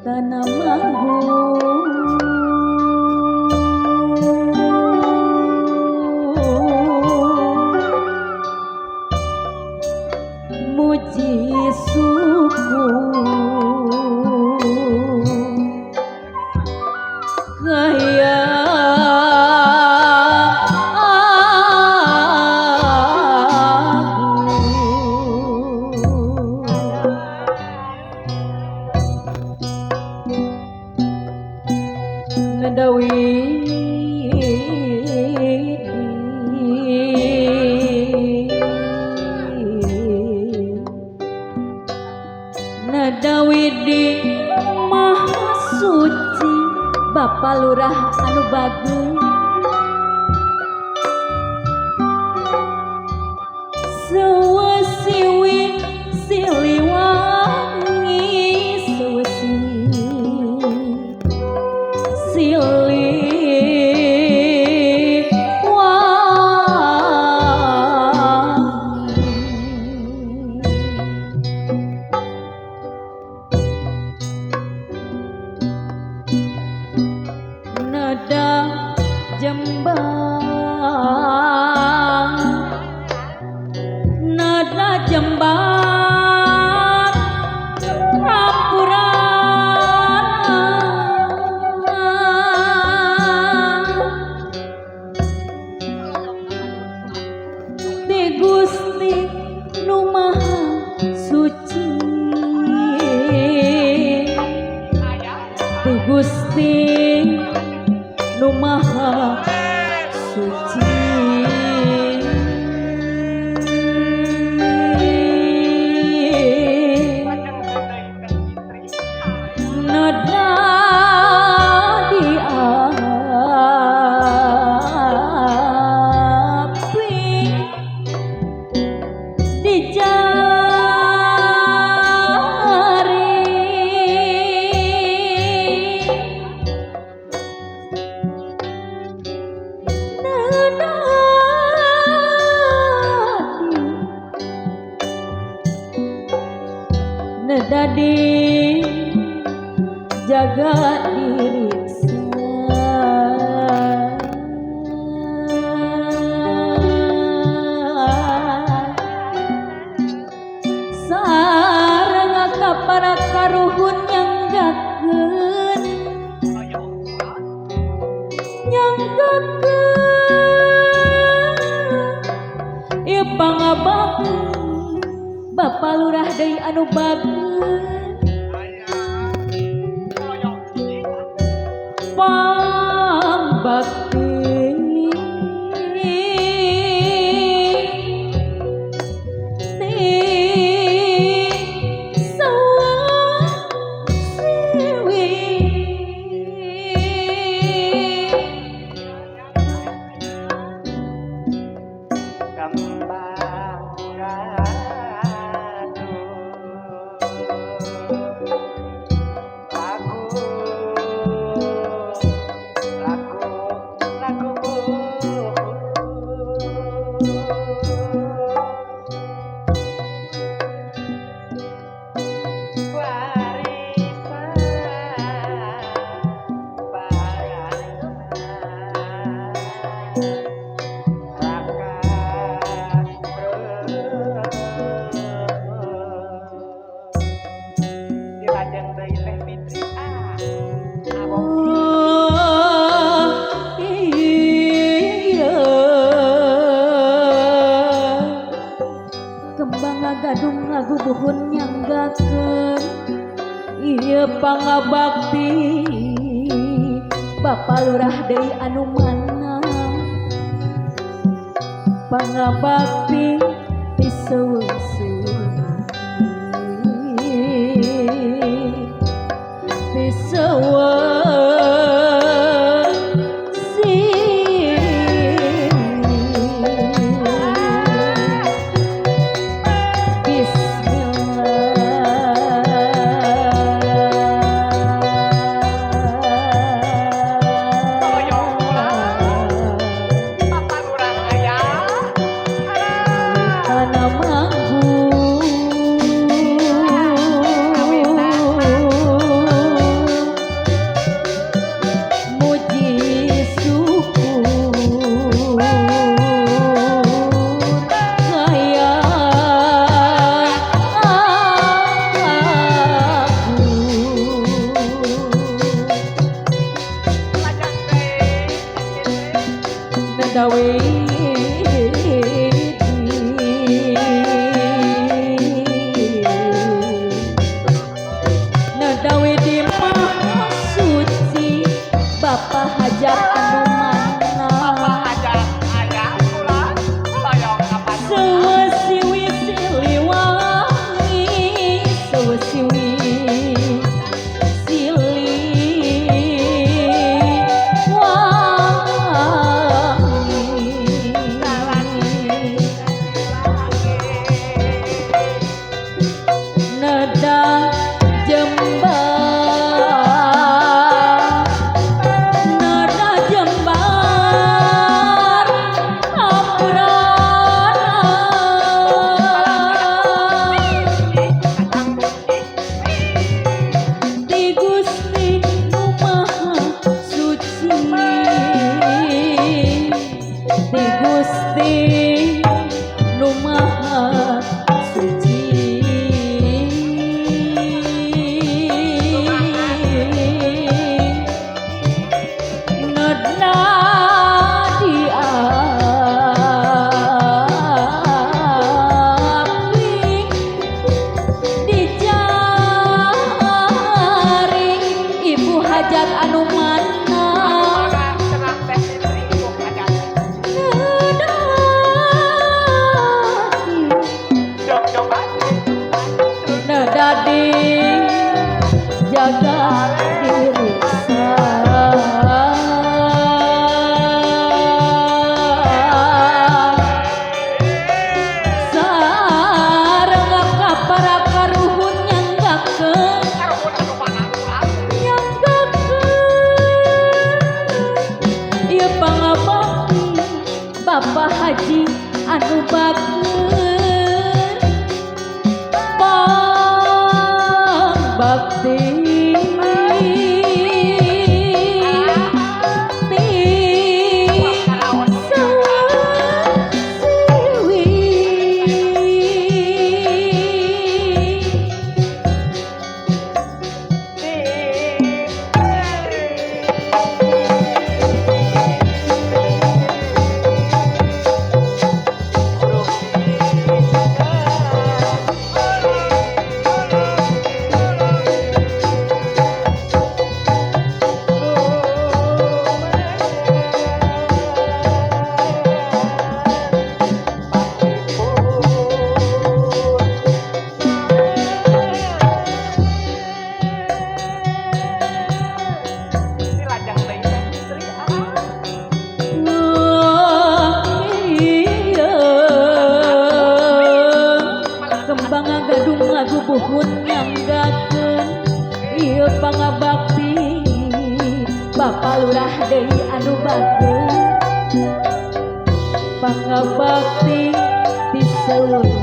Tanah manggung muji suku kaya Nadawidi Maha Suci Bapak Lurah anu bagus Sewesiwi Siliwangi sewesiwi Siliwangi Nada jembang, nada jembang rampuran di Gusti nu Maha Suci, di Gusti nu Maha Suci. Nada di api di jari nada di jaga diri sareng para karuhun nyanggakeun nyanggakeun ieu pangabakti Bapak Lurah deui anu bagus pangbakti siwi. Kembang ratu lagu lagu lagu warisan warisan Raka Dilajeng deui Teh Fitri ah abong. Oh, iya. Kembang gadung lagu buhun nyanggakeun ieu pangabakti Bapak Lurah deui anu mana pangabakti ti seuseui ti Toyong Bismillah. Bapak Lurah aya. suci. Nedna di api dicari ibu hajat anu mana. Anu mana cenah Teh Fitri ibu hajat. Nedadi jaga diri sareng ka para karuhun nyanggakeun. Karuhun anu mana ulah. Nyanggakeun ieu pangabakti Bapak Haji anu bager pangbakti ti sasiwi. Dilajang deui Teh Fitri ah. Iya, kembang gadung lagu buhun nyanggakeun ieu pangabakti Bapak Lurah deui anu bager pangabakti ti seluruh.